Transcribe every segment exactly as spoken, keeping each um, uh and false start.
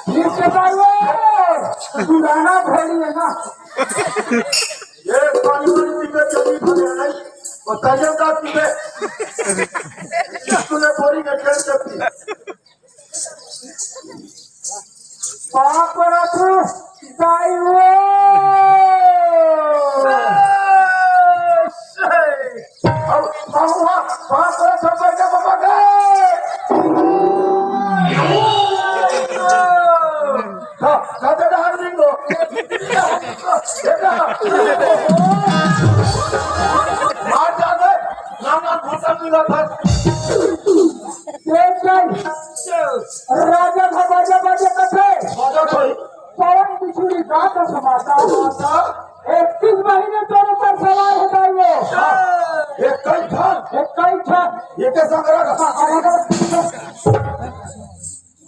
ठीक से पाइए, पुराना घोड़ी है ना। ये पानी वाली पीबे, चली भरे नहीं, वो तरिया का पीबे। तूने बोरी के खेल से पी। पाप रखो, दाई वो। अब, अब, अब, अब, अब, अब, अब, अब, हाँ, कहते ना, हर दिन दो। बेटा, मार डाल दे, नाम नाम घुसा मिला था। देख भाई, राजा का बाजा बाजे कथे। बाजा भाई। पवन बिछुड़ी गात समाता। समाता। इकतीस महीने तोर ऊपर सवार हो जाएंगे। एक कई खान। एक कई खान। ये के संग रख। हाँ, अलग अलग।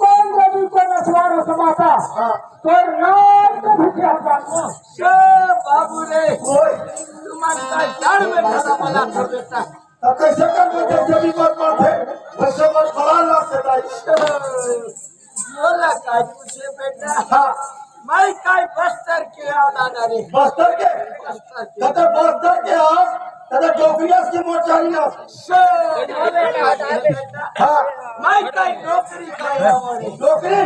कौन रवि को नसवार हो समाता? हाँ। तोर नाम के भूखे हो जाएंगे। ए बाबू रे। ओए। तुम्हारा जड़ में भला भला कर देता। त कइसे करबे, जइसे भी मत माथे, वइसे मत बड़ा लाग से दाई। बोला काय पूछे बेटा? हाँ। मैं काय बस्तर के आवा ना रे। बस्तर के? बस्तर के। त त बस्तर के आस, त त डोकरी अस की मोर चारी अस। सो, बोले काय बेटा? हाँ। मैं काय डोकरी का आवा रे। डोकरी?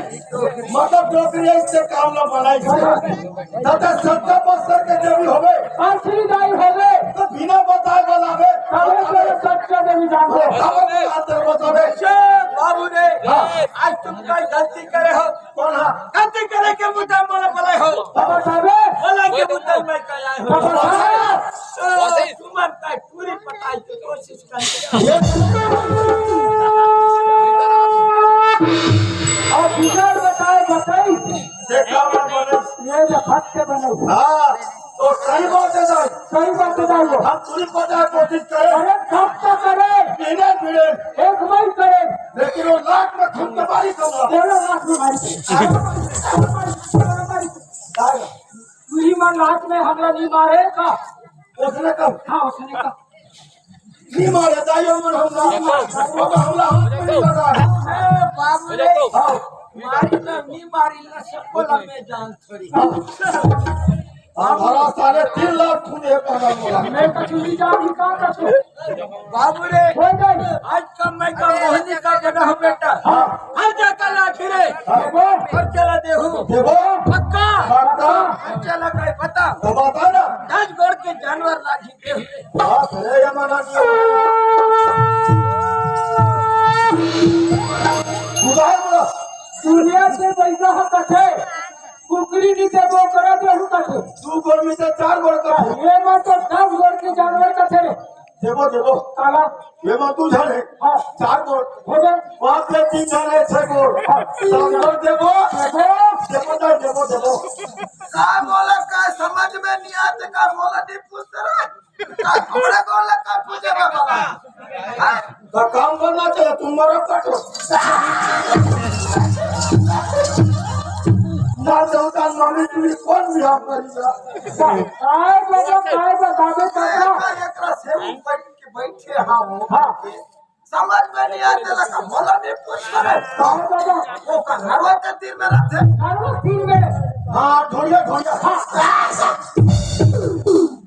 मतलब डोकरी अइसे काम ला बनाई। दादा, सच्चा बस्तर के देवी होवे। असली दाई होवे। त बिना बताए वाला बे। काहे के सच्चा देवी जान हो। अब अंदर बतावे। ए बाबू रे, हाँ। आज तुम कोई गलती करे हो। कौन हा? गलती करे के मुद्दा मोला बोले हो। अब बतावे। बोला के मुद्दा मैं कह आए हो। अब बतावे। ए, तुमन का पूरी पटाई के कोशिश कर। ये अब बिना बताए बताई। देखा मैं बोले। ये जो भक्त बने। हाँ, तो सही बात है दाई। सही बात है दाई वो। हम पूरी पटाई कोशिश करें। अरे कब तक करे? बिना भिड़े। एक मई करे। लेकिन वो लाख में खून तबाही कमा। तेरह लाख में मारी। दाई। तू ही मन लाख में हमला नहीं मारे का? उसने कहा। हाँ, उसने कहा। नहीं मारे, दाइयो मन हमला। अब हमला हम पे नहीं लगा। ए, बाबू रे। हाँ। मारी ना, नी मारी ना, सबको ला मैं जान थोड़ी। हमारा साढ़े तीन लाख खून है पागल वाला। मैं तो चुनी जान ही कहाँ का तू? बाबू रे, हो गई। आज का मैं का मोहनी का बना हूँ बेटा। हाँ। हर जगह लाठी रे। हाँ। हर चला देहू। देखो। पक्का। पक्का। हर चला का पता। तो बता ना। दस गोड़ के जानवर लाठी देहू। बाप रे, ये मना नहीं। खुदा है बोला। दुनिया से पैसा हो कथे। कुकरी नी देबो, करा देहू कथे। दू गोड़ में से चार गोड़ का। ये मत तो दस गोड़ के जानवर कथे रे। देबो, देबो। काला। ये मत तू जाने। हाँ। चार गोड़। हो गए। वहाँ पे तीन जाने, छह गोड़। हाँ। दस गोड़ देबो। देबो। देबो, देबो, देबो, देबो। का बोला, का समझ में नहीं आते, का बोला नहीं पूछते रहे। का हमरा को लगा पूछे बाबा? हाँ? तो काम करना चाहिए, तुम मरो काटो। ना देवता, ना मिट्टी, कौन भी आप करेगा? काय बाबा, काय बाबा, बाबे काका। एकरा, एकरा से ऊपर के बैठे हाँ वो। हाँ। समझ में नहीं आते लगा, बोला नहीं कुछ करे। काय बाबा? वो का नरवा के तीर में रहते। नरवा तीर में। हाँ, ढोड़िया, ढोड़िया। हाँ।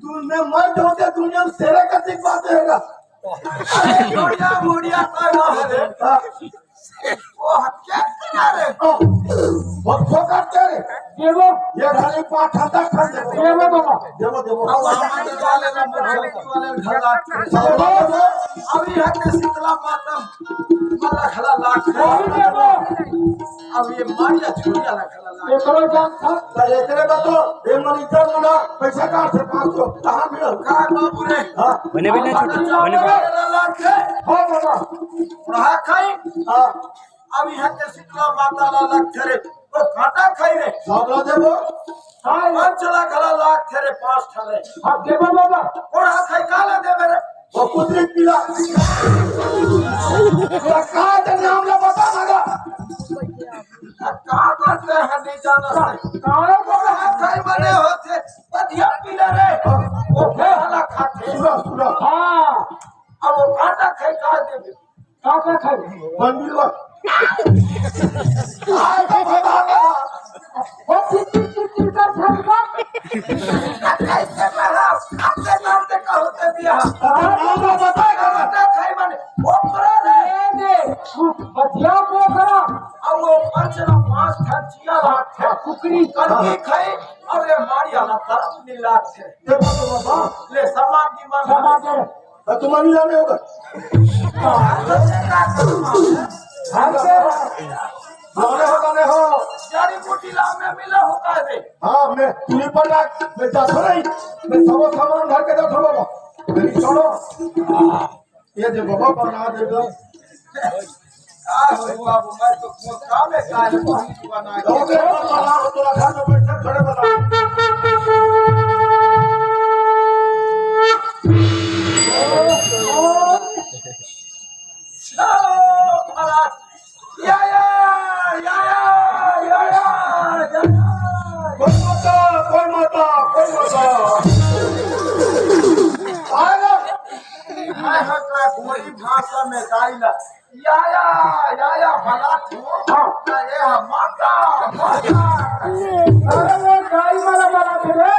दुनिया मर जाते, दुनिया में तेरे का दिख बात रहेगा। अरे, ढोड़िया, ढोड़िया, काय बात है? हाँ। वो हत्या किनारे। ओ, वो ठोकर दे रे। देबो। ये खाली पाँच ठंडा ठंड देबो। देबो बाबा। देबो, देबो। अब आवाज वाले ना, मोटरसाइकिल वाले घर लाग के। चलो, बाबा। अब यहाँ के शीतला माता, मला खला लाग के। वही देबो। अब ये मारिया छुड़िया ला खला लाग के। एकरो जान था। तो एकरे बा तो, ये मरीजा मुना, पैसा काट से पाँच सौ, कहाँ मिला? का बाबू रे? हाँ। बने, बने, छोटे, बने, बने। लाग के। हाँ, बाबा। रहा खाई। हाँ। अब यहाँ के शीतला माता ला लाग थे रे, वो काटा खाई रे। साबला देबो। हाँ, पाँच लाख ला लाग थे रे, पाँच ठा रे। हाँ, देबो बाबा। और हाथ खाई का ला देबे रे? वो पुत्री पीला। तो का ते नाम ला बता मगा। का करते हैं नहीं जाना से। का, का और हाथ खाई बने होते, पतिया पीला रे। वो खेला खाते। सुना, सुना। हाँ। अब वो काटा खाई का देबे? का का खाई? बंदिलवा। आय तो भगवान। वो चिर चिर चिर चिर कर छटका। कैसे मरा? खाते नाम से कहो ते दिया। अरे नाम तो बता दे। काटा खाई माने, वो करा रे। ए दे, तू बतिया को करा। अब वो पाँच ना पाँच था जिया लाग था। कुकरी। करके खाई, और ये मारिया ना तरफ मिला थे। देखो तो बाबा। ले सामान की मांग। सामान दे। तो तुम अभी जाने होगा। जाने हो, जाने हो। जड़ी बूटी ला में मिला होगा रे। हाँ, मैं तुम्हें पर ना, मैं जाता नहीं। मैं सब सामान घर के जाता हूँ बाबा। मेरी छोड़ो। ये दे बाबा, बना देगा। का हो बाबू, मैं तो वो काम है, का है, पानी की बना के। ओके, बना, तोरा घर में बैठे खड़े बना। चलो, महाराज। या, या, या। कोई माता, कोई माता, कोई माता। आएगा। हाय, हाय, का गोरी भाषा में गाइला। या, या, या, या, भला तू। हाँ। ये हम माता, माता। अरे, वो गाई वाला बना थे रे।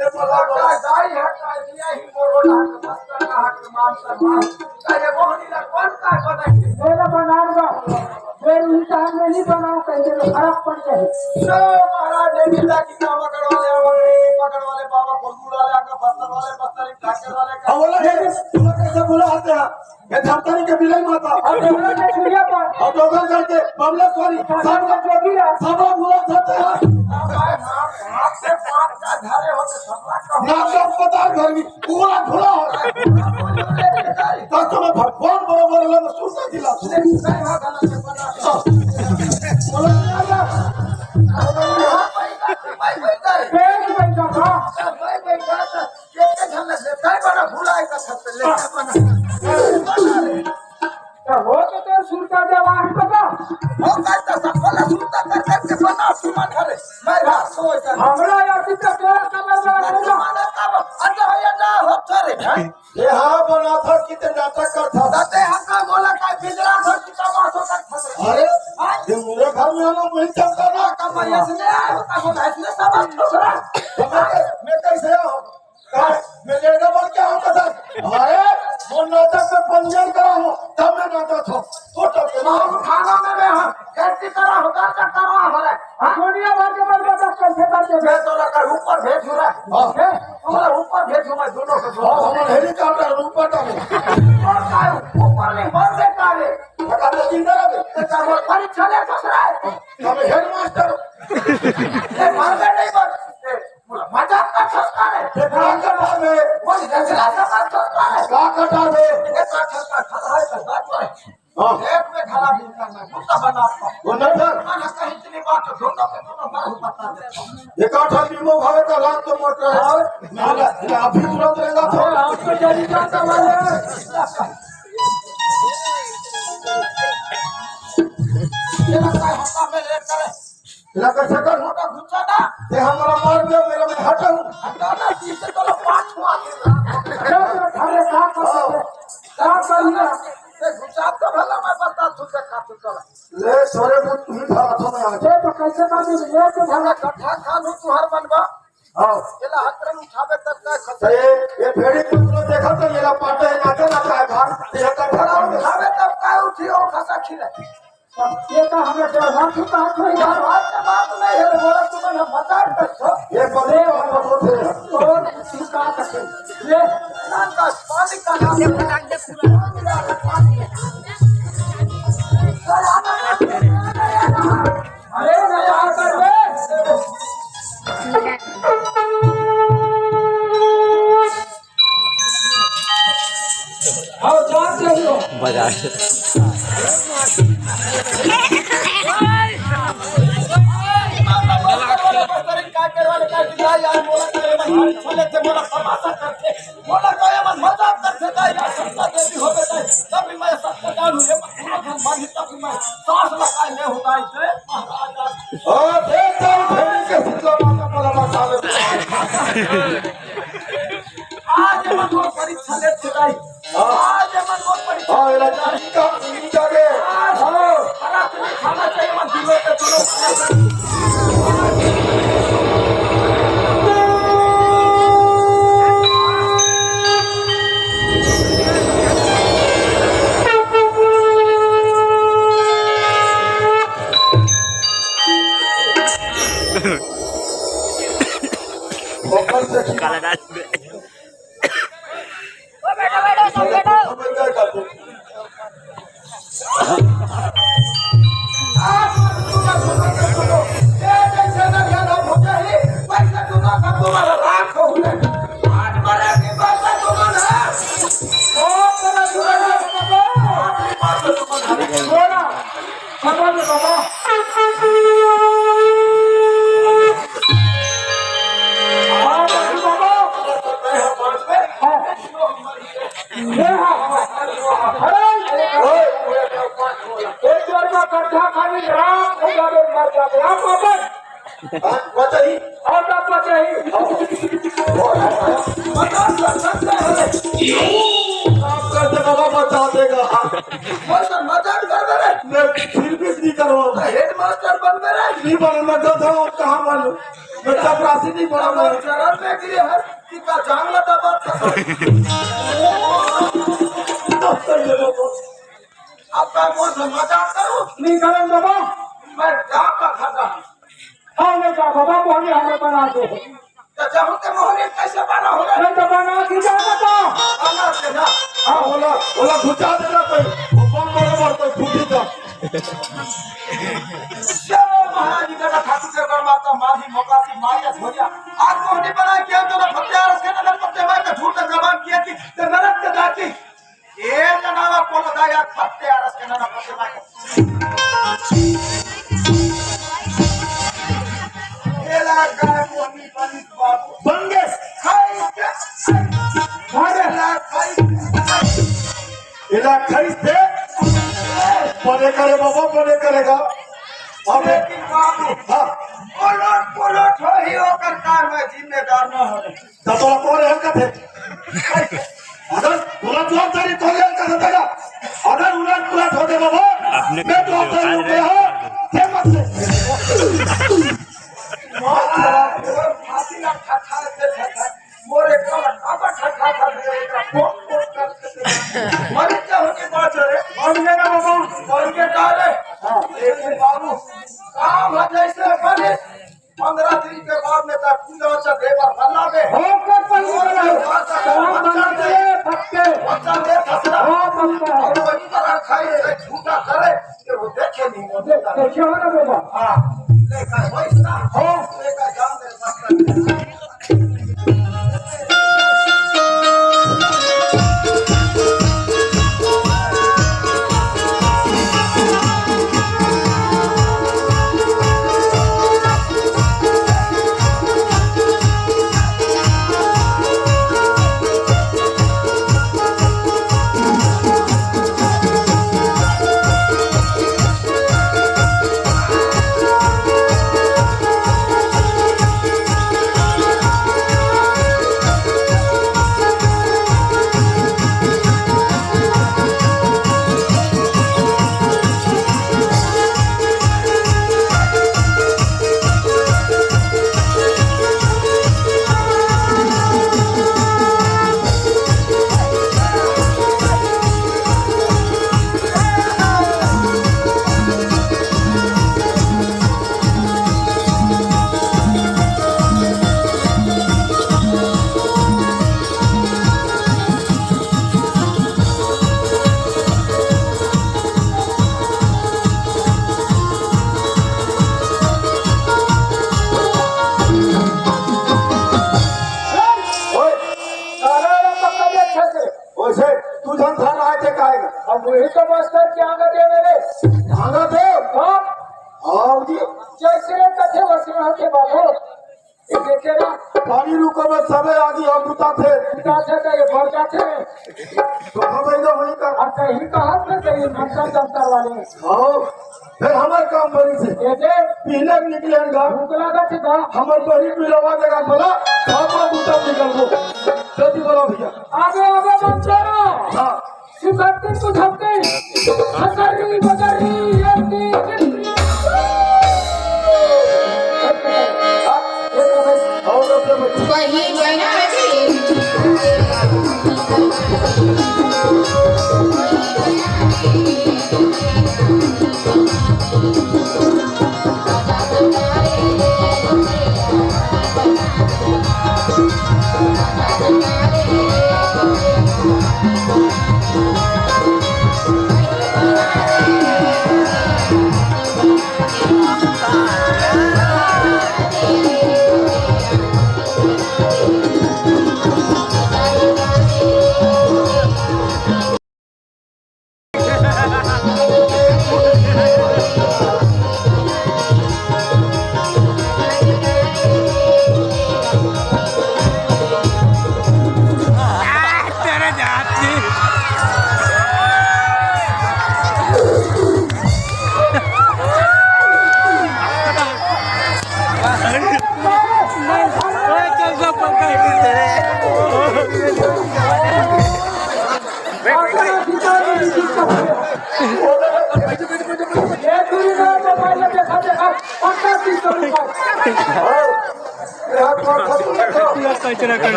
ये भला बड़ा गाई है, का लिया ही मोरो लाग, मस्त का हक मान सम्मान। का ये मोहनी ला कौन का बनाई? मेरा बनान का। ये इंसान में नहीं बनाओ, कहीं तो फर्क पड़ जाए। सो महाराज ने गीता की काम करवा ले, पकड़ वाले बाबा को बुला ले, आका बस्तर वाले, बस्तर ठाकर वाले का। हाँ, बोला, ये, बोला, कैसे बुला आते हैं? ये धमतरी के बिलाई माता। और डोगरा के चुरिया पर। और डोगरा करके बमलेश्वरी। सब लोग जो भी है। सब लोग बुला सकते हैं। हमारे हाथ, हाथ से बात का धरे होते सब लोग का। ना तो अस्पताल घर में पूरा खुला हो। तो तुम्हें भगवान बरोबर वाला में सुनता दिला। बोला, पेट में का। के के झन ले, काय बना भुलाए का छत ले, काय बना? तो वो तो तेरे सुरता जवान पता। वो कहता सब बोला सुरता कर करके बना सुमन हरे। मैं रात सोए कर। हमरा या कितना तेरा कबर में सुमन हरे का। अच्छा हो या ना हो तेरे, हैं? ये हाँ बना था कि ते नाटक कर था। ताते हका बोला का बिजला था कि तमाशो कर था। अरे, हाँ? ये मुझे चलता ना। का मैं इसने आया होता हूँ, इसने समझ तो रहा। तो मैं, मैं कैसे आया हूँ? का, मैं लेडर बन के आऊँ तो सर। अरे, वो नाटक में पंजन करा हूँ, तब मैं नाटक था। तो तब के और थाना में मैं हूँ, गलती करा होगा, चक्कर रहा हो रहा है। हाँ? दुनिया भर के बंदे तक कैसे करते थे? मैं तो लगा ऊपर भेज रहा है। हाँ। हैं? तुम्हारा ऊपर भेज दूँ मैं दोनों को। हाँ, हमारा हेलीकॉप्टर ऊपर का है। ऊपर का है, ऊपर नहीं, मर बेकार है। बता दो, जिंदा रहे। तो क्या वो परीक्षा ले फंस रहा है? तब हेडमास्टर। ये मर गए नहीं मर। ये बोला, मजाक का ठसका है। ये का कटा दे? वो जंगला का मत ठसका है। का कटा दे? ये का ठसका, ठसका है, ठसका है। हाँ। एक में घड़ा भी करना, गुस्सा बना आपको। वो नहीं सर। ना, ना, कहीं इतनी बात तो दोनों के दोनों मर हो बता दे। ये का ठा नींबू खावे का लात तो मत रहे। हाँ। नहीं, नहीं, अभी तुरंत रहेगा तो। हाँ, आपको जल्दी जाता वाले। ये लगता है हफ्ता में लेट करे। इला कैसे कर? मोटा घुसा ना। ये हमारा मार दिया, मेरा मैं हटा हूँ। हटा ना, इससे तो लो पाँच हुआ। अरे, अरे, का कर सकते? का कर लिया? ये घुसा तो भला मैं बता तू से खा तू चला। ले, सोरे मुँह तू ही धरा था मैं आज। ये तो कैसे कर दी? ये तो भला गड्ढा खा लूँ तू हर बनवा। हाँ। ये ला हतरन उठावे तब का खसा। ये, ये भेड़ी कुतरो देखा तो ये ला पाटे है, नाचे ना पाए भाग। ये गड्ढा खा लूँ। उठावे तब का उठी हो खसा खिले। ये तो हमें डर ना थी, बात हुई। यार, बात तो बात नहीं है, बोला तुमने मजाक कर दो। ये बंदे और बंदे थे। और तू का करते? ये नाम का पानी का नाम। अरे, नहीं, आ कर बे। आओ, जान चाहिए। बजा। ओ, देख, देख, देख के सुतला माता पला बता दे। आज ये मन को परीक्षा ले छिड़ाई। हाँ। आज ये मन को परीक्षा हाँ, ये लड़का इनका, इनका के। आज हाँ। हरा तुम्हें खाना चाहिए, मन दिलों पे तुलो। काला डाल दे। ओ बेटा, बेटा, सब बेटा। आप कर दे बाबा, बचा देगा। मैं फिर भी नहीं करूँगा। हेडमास्टर बन मेरा। नहीं बना, मैं गधा हूँ, कहाँ बनूँ? मैं चपरासी नहीं बना, मैं चरण में गिरे हर कितना जांगला दबा था। अब मैं वो मजाक करूँ? नहीं करें बाबा। मैं जाऊँगा घर का। हाँ, नहीं जा बाबा, मोहनी हमें बना दे। तो जाऊँ तो मोहनी कैसे बना हो? नहीं तो बना के जा बाबा। बना दे ना। हाँ, बोला, बोला, घुसा देना कोई। वो बम बरोबर कोई फूटी जा। जय महाराज जी, जगह ठाकुर से कर माता, माँ जी, मोकासी, माँ या छोरिया। आज मोहनी बना के हम दोनों फत्ते आरस के नरक पत्ते मार के झूठ का जबान किया कि ते नरक के जाती। ए जनावा पोलो दा यार, फत्ते आरस के नरक पत्ते मार के। एला गाय मोहनी बनी बाबू। बंगे। खाई के। अरे। एला खाई के। इला खरीद दे। बने करे बाबा, बने करेगा। अब लेकिन बाबू, हाँ। पलट, पलट हो ही ओकर कार में जिम्मेदार न हो। तो तोरा कौन है हरकत है? अगर पूरा जवाबदारी तो ले कर देगा। अगर उलट पुलट हो दे बाबा, अपने मैं तो आपसे रुपया है। हे मत ले। मार खराब, फांसी ना खा, खा, खा, खा, खा। मोरे का, का, का, खा, खा, खा, खा, कोट, कोट कर। मरे क्या होके बात रे? मर गया ना बाबा। मर गया का रे? हाँ। लेकिन बाबू, काम है जैसे बने। पंद्रह दिन के बाद में तक पूजा वचन दे बर भला दे। हो कर पहले और भला हो। बात है, काम वचन बना दे। दे, पक्के। वचन दे, खसरा। हाँ, पक्का। और वही तरह खाई से झूठा करे, कि वो देखे नहीं, वो दे-, देखे हो ना बाबा? हाँ, लेकर वही ना। हाँ। लेकर जान दे, बस कर दे। ओए, सारा वाला पक्का भी अच्छा से। ओए से, तू झन धान आए थे काहे का? अब वही तो मास्टर क्या कर दिया मेरे? धान दे। हाँ? आओ जी। जैसे रे कथे वैसे होते बाबू। ये देखे ना? पानी रुको मत, सबे आगी हम बुता थे। बुता थे तो ये भर जाते हैं। तो हम ऐसा वही का। अब कहीं कहाँ पे कहीं मंत्र तंत्र वाले। आओ। फिर हमार काम बनी से। कैसे? पहले निकले हम घर। भूख लगा थे का? हमार बड़ी पिलवा के रख बोला, खापा बूटा निकल गो। जल्दी बोला भैया। आगे, आगे, बंदरो। हाँ। सुधरती, सुधरती। हसरी, बजरी, ये तीन। हाँ, ये तो भाई। और तो फिर वही बना दी।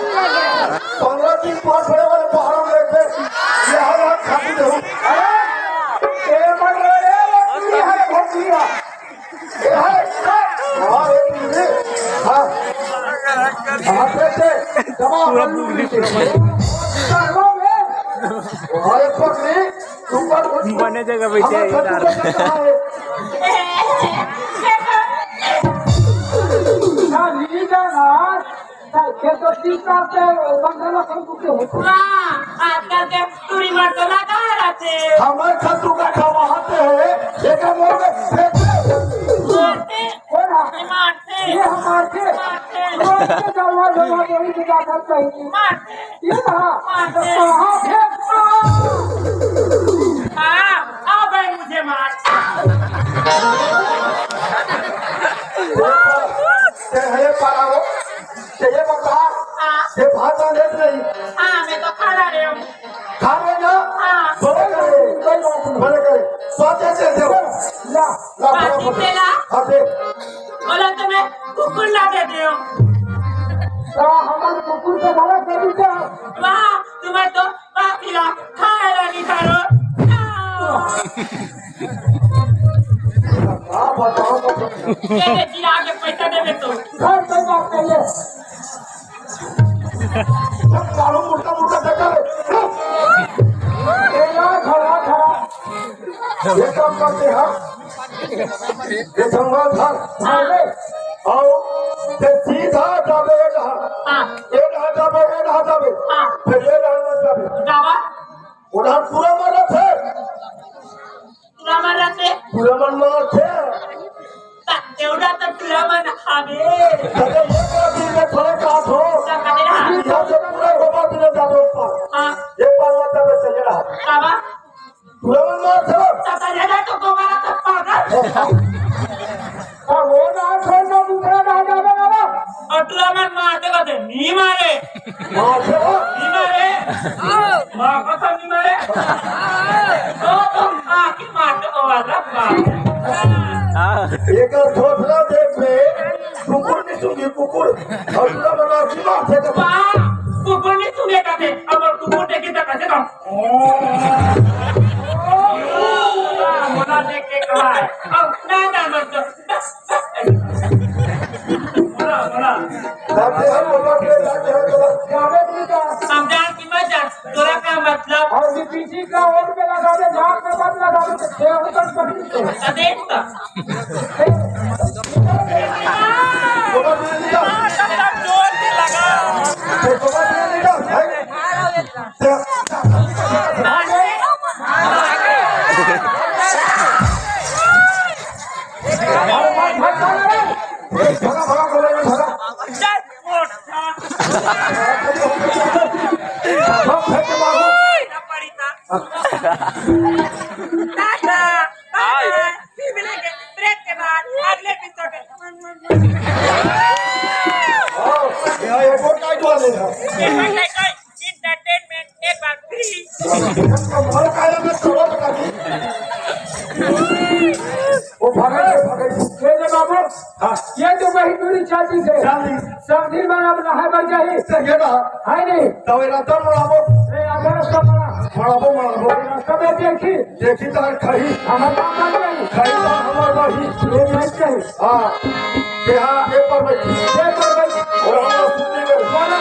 पंद्रह दिन पास होने वाले पहाड़ों में एक बेर यहाँ वहाँ खाती रहूं। अरे, ये मर रहे हैं, ये है भोटिया। ये है, हाँ, ये भी, हाँ। हाँ, फिर से, जमा पूरा कर पूरी लीजिए। पूरा भाई। अरे, पगली, तू पर कुछ बने जगह बैठे हमारे हैं साथ इधर। में कहाँ है? ना, नहीं जाना। खेत तो तीस साल से बंधन अपन को क्यों होता है? हाँ, आजकल के टूरी मर तो लगा रहते। हमारे खत्तू का खवाते हैं, एक मोड़ में फेंक दे। मारते। कौन है? ये मारते। ये हम मारते। मारते। मारते जाओ, जाओ, जाओ, यही तो जाकर कहेंगे। मारते। ये रहा। मारते। तो कहाँ फेंक? हाँ, अब है मुझे मार। ये है पारा वो। ये बता, हाँ। ये भात रांधे कि नहीं? हाँ, मैं तो खा रहा हूँ। खा रहे ना? हाँ। भले करे, कोई बात नहीं। भले करे। स्वाद कैसे थे वो? ला। ला, बोला तो मैं कुकुर ला दे दे। तो हमर कुकुर से भला करी क्या? वाह, तुम्हें तो बाकी ला खाए ला नहीं था रो। हाँ, बताओ तो। ये ले, चिरा के पैसा देबे तो। घर पे बात करिए। सब चालू मुर्गा, मुर्गा देखा रे। ए, ना, खड़ा, खड़ा। ये काम करते हैं। ये जंगल था, था रे। आओ, ये सीधा जाबे, ये रहा। हाँ। ये रहा जाबे, ये रहा जाबे। हाँ। फिर ये रहा मत जाबे। जाबा। उधर पूरा मर रहा थे। तुला मन रथे। तुला मन मारथे। ता-, तेवढा तर तुला मन हवे. अरे, ये बात भी मैं थोड़ा कहा थो. ता कदे रहा. यहाँ से पूरा गोबर भी नहीं जाते ऊपर. हाँ. ये पार मत जावे, चले रहा. बाबा. तुला मन मारथे. ता कदे रहा तो गोबर आता पागल. हाँ, वो ना छोड़ दो, दूसरा ना जावे बाबा. और तुला मन मारथे कदे, नहीं मारे. मारथे हो? नहीं मारे. माँ कसम नहीं मारे. तो तुम आके मारते हो वाला बात. एकर थोथला देख बे, कुकुर नहीं सूंघी, कुकुर. और तुला मन की मारथे कदे. वाह, कुकुर नहीं सूंघे कदे. अब कुकुर देखी तो कदे तो. वाह, बोला देख के कहा है. अब ना, ना, मत कर. बोला, बोला. ताकि हम लोगों के ताकि हम लोग जावे नहीं का. हम जान की मत जान, तोरा का मतलब? और ये पीछे का ओर पे लगा दे, नाक में मत लगा दे, तो क्या होता है, पकड़ के? तो देख तो. बोला, बोला, बोला. जोर से लगा. बोला, बोला, बोला. टाटा, बाय बाय। फिर मिलेंगे ब्रेक के बाद अगले एपिसोड में। एंटरटेनमेंट एक बार फ्री। वो भागे, भागे। ये ले बाबू, हाँ। ये तो वही दूरी चाची से। चालीस। समधी बना, अब नहाए बर जाही। तो ये ना। है नहीं। तो ये रास्ता मड़ाबो। ए, आधा रास्ता मड़ा। मड़ाबो, मड़ाबो। रास्ता में देखी। देखी तो हर खही। हमर बाप का नहीं। खही तो हमर वही। ये नहीं कही। हाँ। ये हाँ, ये पर बैठी। ये पर बैठी। और हम लोग सुनने गए। बोलो ना।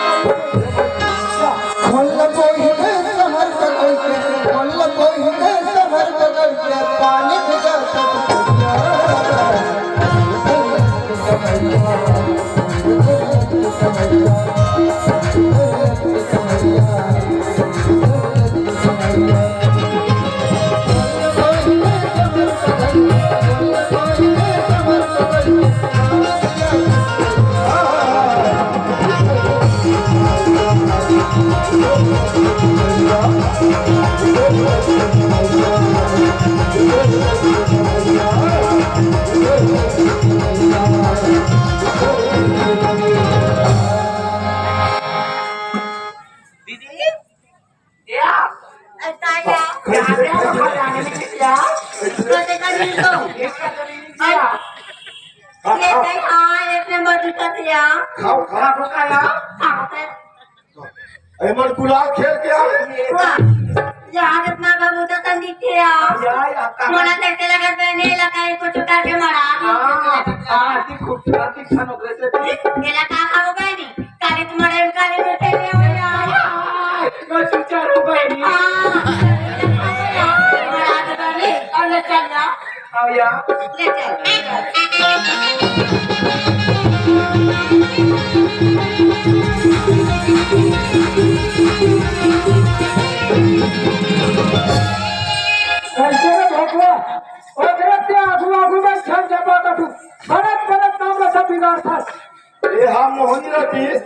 खोल कोई के समर पकड़ के, खोल कोई के समर पकड़ के, पानी बुझा दीदी, या। ऐसा या। या, या, या। तो देखा नहीं तो। ये तो, हाँ, ये हाँ। तो, हाँ, एक नंबर जूता दिया। खाओ, खाओ। खाओ, खाओ। खाओ, खाओ। ए, मन गुलाब खेल के आ। वाह, यहाँ कितना बबूता संदीप के आ। या, या, कहाँ? मोला कैसे लगत बहने लगा, कुछ करके मरा दो। हाँ, हाँ, आती खूबसूरत, आती खानो कैसे थी? मेरा का खाओ बहनी? काली तुम्हारे, काली में तेरे हो यार। मैं चुपचाप हूँ बहनी। हाँ, मरा दो बहनी, और ले चल जा। आओ यार। ले चल। कैसे रे भोकवा? ओकरे ते आगू आगू में छन जपा कटू। भरत भरत नाम रसा बिगाड़ था। ये हम मोहनी रतीश,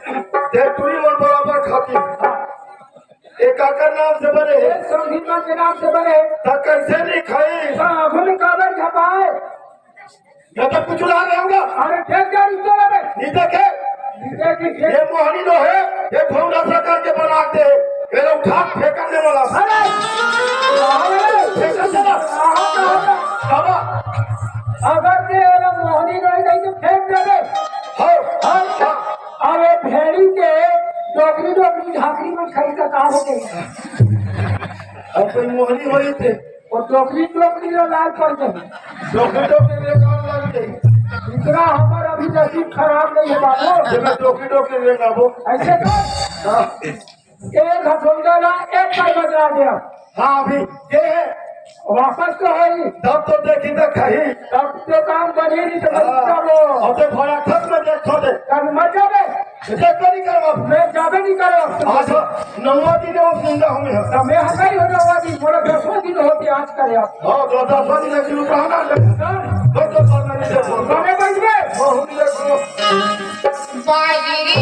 ते टूरी मन बराबर खाती। ए काकर नाम से बने हे? ए संगीत के नाम से बने। त कैसे नहीं खाई? त आगू में काबर झपाए? मैं तो कुछ ला रहा हूँ। अरे, खेत का नीचे लगे। नहीं देखे? नहीं देखे, खेत। ये मोहनी नो है, ये भौंडा सा करके बना दे। ये लोग उठा फेंकने वाला। अरे! फेंकने वाला। बाबा। अगर ते ये लोग मोहनी नो हो गई। अब कोई मोहनी होई थे। वो टोकरी, टोकरी रो लाल पड़ गई। टोकरी, टोकरी रे काम लग गई। इतना हमारा अभी नसीब खराब नहीं है बाबू। जब मैं टोकरी, टोकरी रे गाबो। ऐसे तो हाँ। एक हथौड़ा ला एक बार बजा दिया। हाँ, अभी ये है। वापस तो है ही। तब तो देखी तो कहीं। तब तो काम बनी नहीं तो मत हाँ। करो। अब तो भरा खत में देखो दे। तब मत जावे। तो देख तो नहीं करो। मैं जावे नहीं करो। अच्छा, नौवा दिन वो जिंदा होंगे। तब मैं हंसाई हो जाऊंगा जी। बोलो, दसवां दिन होती आज का यार। हाँ, तो दसवां दिन की रुपया ना ले। हाँ। तो, तो करना नहीं देखो। गाने बज गए। बहुत देखो। बाजरी।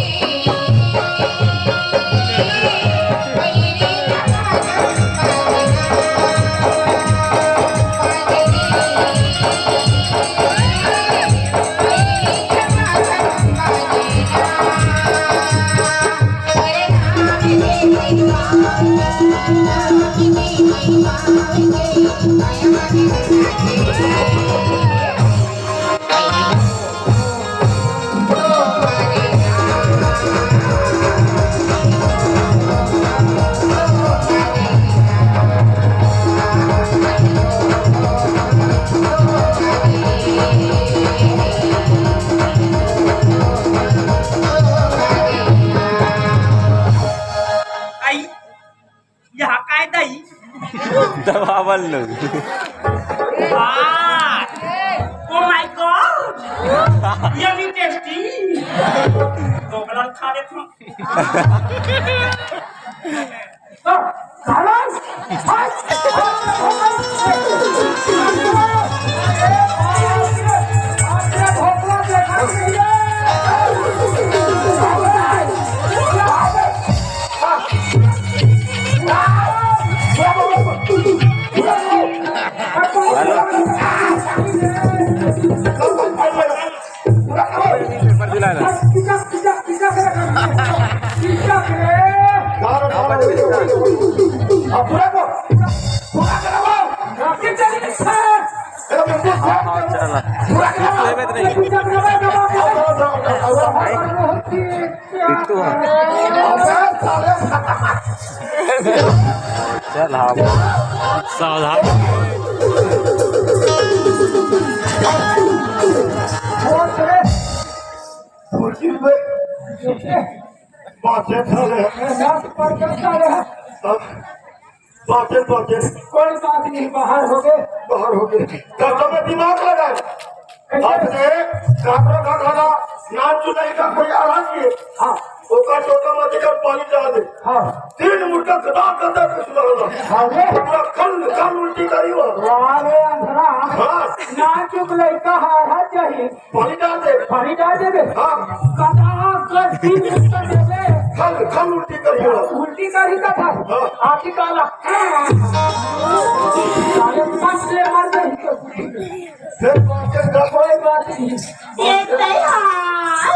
आई, यहाँ काय दाई? दबावल लो। हाँ। Oh my God! Yummy tasty! दोगला खा लेता हूँ। हाँ, हाँ, चला। बिट्टू है, बिट्टू है। चल, हाँ। सावधान। बातें साले। बातें, बातें। कोई बात नहीं, बाहर हो गए। बाहर हो गए। तो तुम्हें दिमाग लगाए। कैसे? अपने काकरा का खाना, नान चुनाई का कोई आराम किए। हाँ। ओका टोका में देकर पानी डाल दे। हाँ। तीन मुट्ठा गदा गदा के सुना होगा। हाँ रे। पूरा कल, कल उल्टी करी हो। वाह रे अंधरा। हाँ। नान चुक लइका हार हार जाही। पानी डाल दे। पानी डाल दे बे। हाँ। कदा कर तीन मुट्ठा दे बे। कल, कल उल्टी करी हो। उल्टी करी का था। हाँ। आखिर काला। साले पाँच से मार दे। फिर कोई बात नहीं। ये तैयार।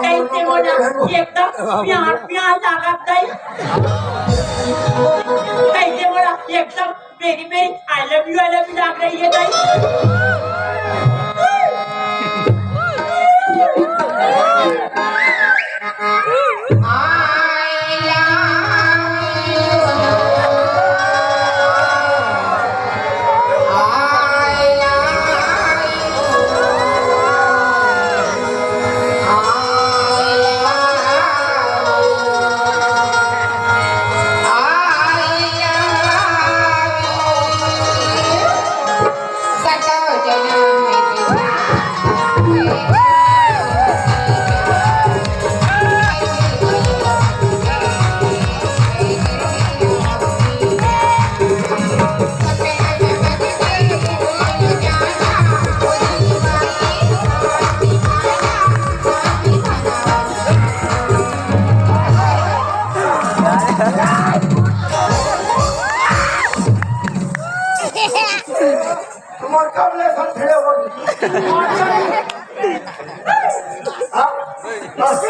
कैसे बोला? एकदम प्यार प्यार लागत है। कैसे बोला? एकदम मेरी मेरी I love you, I love you लाग रही है दाई। तुम्हारे कब ले सब भिड़े हो? हाँ? बस।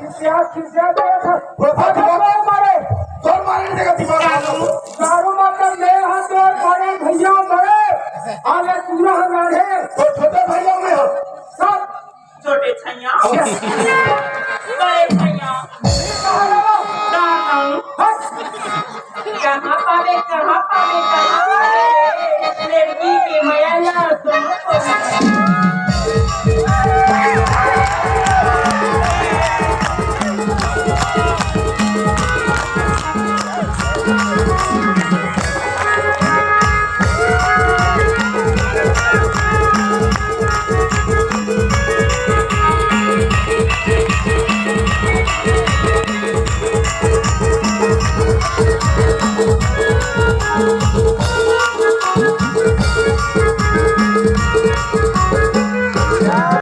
क्या खिसिया गया था? वो था दिमाग, मारे। तोर मारे नहीं देगा दिमाग। दारू मतलब ले हाथ और बड़े भैया बड़े। आले पूरा हमारे। तो छोटे भैया में हो। सब। छोटे छैया। बड़े छैया। दानव। कहाँ पावे, कहाँ पावे, कहाँ पावे?